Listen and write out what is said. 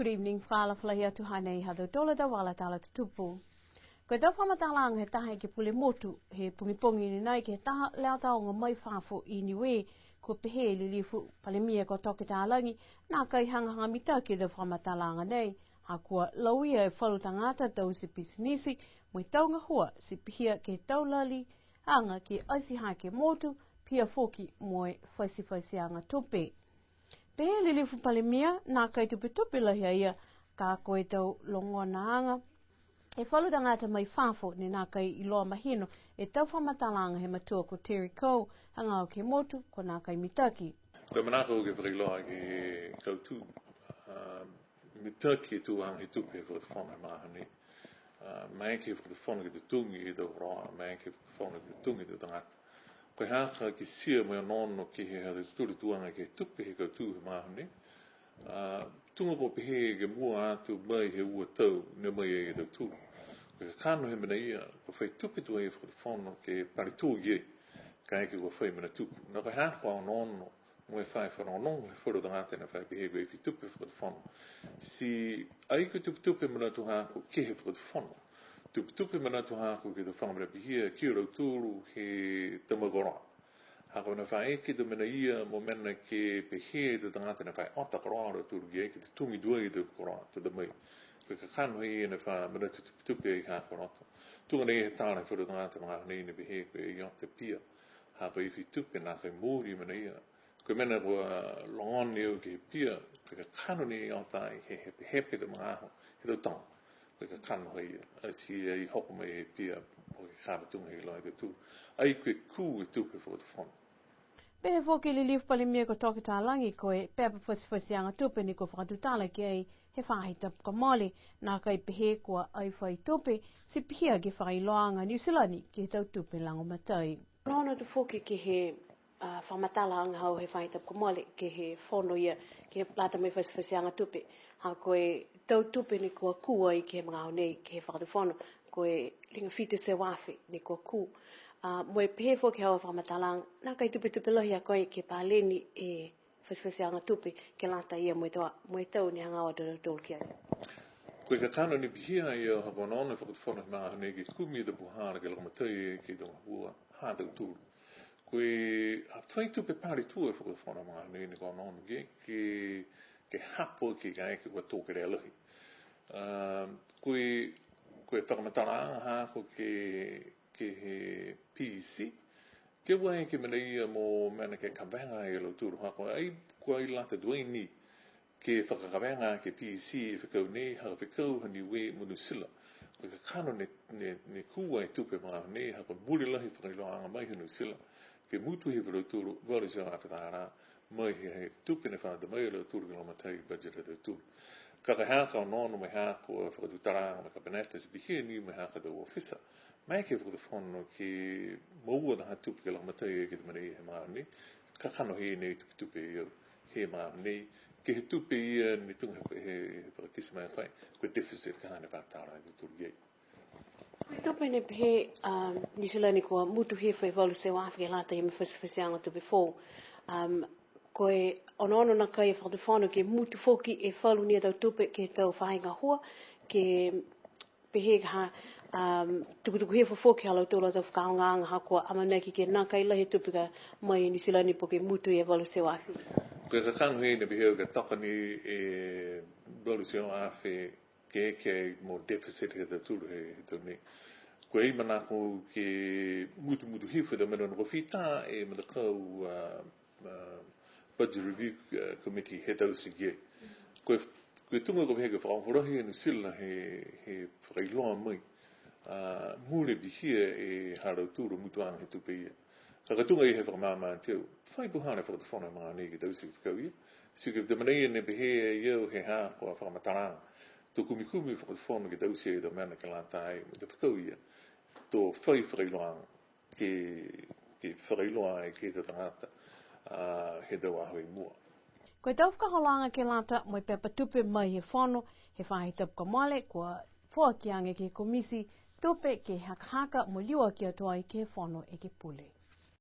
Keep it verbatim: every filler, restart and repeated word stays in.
Good evening, fakaalofa lahi atu, hanei ha tautolu a tau vala tala tutupu. Ko e tau fakamatalaaga he taha ekepule motu he pogipogi ni nai ke he taha leo taoga mai fafo i Niue, kua pehē e lilifu Palemia ko Toke Talagi, nākai hagahaga mitaki e tau fakamatalaaga nei, ha kua lauia e falu tagata taute pisinisi, mo e tau gahua, ti pihia ke he tau lali aga ke ati hake e motu, pihia foki mo e fatifatiaga tupe. Pehē e lilifu Palemia, nākai tupetupe lahi a ia, ka ko e tau logonaaga e falu tagata mai fafo ne nākai iloa mahino e tau fakamatalaaga he matua ko Terry Coe, hagaao ke he motu, kua nākai mitaki. Ko e manako ke fakailoa ke he kautū, a, mitaki e tuaga he tupe he fakatufono he magaaho nei. A, maeke he fakatufono ke totogi e tau koloa, maeke he fakatufono ke totogi e tau tagata. Ko e haaku kitia mo e onoono ke he ha tautolu e tuaga ke he tupe he kautū he magaaho nei. A, tuga kua pehē ke mua atu mai he ua tau, ne o mai ai e tautolu. Ko e kakano he mena ia, kua fai tupe tuai e fakatufono ke palitō ki ai, kaeke kua fai mena tupu. Nā ko e haaku a onoono, mo e fai fanogonogo he falu tagata ne fa pehē ko e fai tupe fakatufono. Ti ai ko e tupetupe manatu haaku ke he fakatufono. Tupetupe manatu haaku ke he tau faga mena pihia ki a lautolu he tau mau koloa. Ha ko e mena fa eke e tau mena ia mo e mena ke pehē e tau tagata ne fa ota koloa a lautolu ki ai ke totogi tuai e tau koloa, tau tau mai. Ko e kakano ia ne fa manatu tupetupe ai ha koloa. Tuga nei he tala he falu tagata magaaho nei ne pehē ko e ota e pia. Ha ko e fai tupe nākai mooli e mena ia. Ko e mena kua logona au ke he pia, ko e kakano ni e ota ai he, he, he, he tau magaaho, he tau tau. Ko e kakano ha ia, a, ti ai hoko mai he pia, po ke kava tuga he loa e tautolu. Ai ko e kū e tupe fakatufono. Pehē foki e lilifu Palemia ko Toke Talagi, ko e pepa fatifatiaga tupe ne kua fakatutala ki ai he faahi tapu kua mole, nākai pehē kua ai fai tupe, ti pihia ke he fakailoaaga Niu Silani ke he tau tupe lagomatai. Onoono atu foki ke he, a, fakamatalaaga haau he faahi tapu kua mole, ke he fono ia, ke lata mo e fatifatiaga tupe. Ha ko e tau tupe ne kua kū ai ke he magaaho nei, ke he fakatufono, ko e liga fitu e teau afe ne kua kū. A, mo e pehē foki haau a fakamatalaaga, nākai tupetupe lahi a koe ke paleni e fatifatiaga tupe ke lata ia mo e tau, mo e tau ne hagaao a tautolu ki ai. Ko e kakano ne pihia ai au ha kua onoono e fakatufono he magaaho nei ke kumi e tau puhala ke lagomatai ke he tau gahua ha tautolu. Ko e, a, fai tupe palitua e fakatufono he magaaho nei ne kua onoono ke, ke, ke hapo ke kaeke kua tō kelea lahi. A, ko e, ko e fakamatalaaga haaku ke, ke he P E C, ke ua ai ke mena ia mo mena ke kavega e lautolu ha ko ai, kua ai lata tuai ni ke fakakavega ke P E C e fekau nei, ha ko e fekau ha Niue mo Niu Silani. Ko e kakano ne, ne, ne kū ai e tupe magaaho nei, ha ko e mooli lahi e fakailoaaga mai ha Niu Silani, ke mutu hifo e lautolu valu e teau afe tālā, mai he, he tupe ne fa ta mai e lautolu ke lagomatai e budget ha tautolu. Ka ko e haaku a onoono mo e haaku a fakatutalaaga mo e Kapeneta, ti pihia ni mo e haaku a tau ofisa. Maeke e fakatufono ke moua taha tupe ke lagomatai ke he mena ia he magaaho nei, kakano he nei tupetupe ia he magaaho nei, ke he tupe ia ne tuga he, he, he fakakite mai ko e, ko e deficit ka hane fakatala e tautolu ki ai. Ko e tupe ne pehē, um, Niu Silani kua mutu hifo e valu e teau afe ke lata ia mo e fatifatiaga tupe foou. Um, ko e onoono nākai e fakatufono ke mutu foki e falu ni a tau tupe ke he tau faahi gahua, ke pehē ka ha, um, tukutuku hifo foki ha lautolu a tau fakaaogaaga ha kua amanaki ke nākai lahi e tupe ka mai Niu Silani po ke mutu e valu e teau afe. Ko e kakano he ne pehē au ka toka ni e valu e teau afe ke, ke mo deficit he tautolu he, he tau nei. Ko e manako ke mutumutu hifo e tau mena ne kua fita e matakau, a, a, Budget Review, a, Committee he tau siki ai. Ko e, ko e tuga ko e pehē ke fakaofo lahi a Niu Silani he, he fakailoa mai, a, mule pihia e ha lautolu a mutuaga he tupe ia. Ka ko e tuga ia he fakamaama atu, fai puhala e fakatufono he magaaho nei ke taute e fekau ia. Ti ko e tau mena ia ne pehē ai au he haaku a fakamatalaaga. To kumikumi e fakatufono ke taute e tau mena ke lata ai mo e tau fekau ia. To fai fakailoaaga ke, ke fakailoa ai ke he tau tagata, a, he tau aho i mua. Ko e tau fakaholoaga ke lata mo e pepa tupe mai he fono, he faahi tapu kua mole, kua foaki age ke he komiti tupe ke hakahaka mo liuaki atu ai ke he fono ekepule.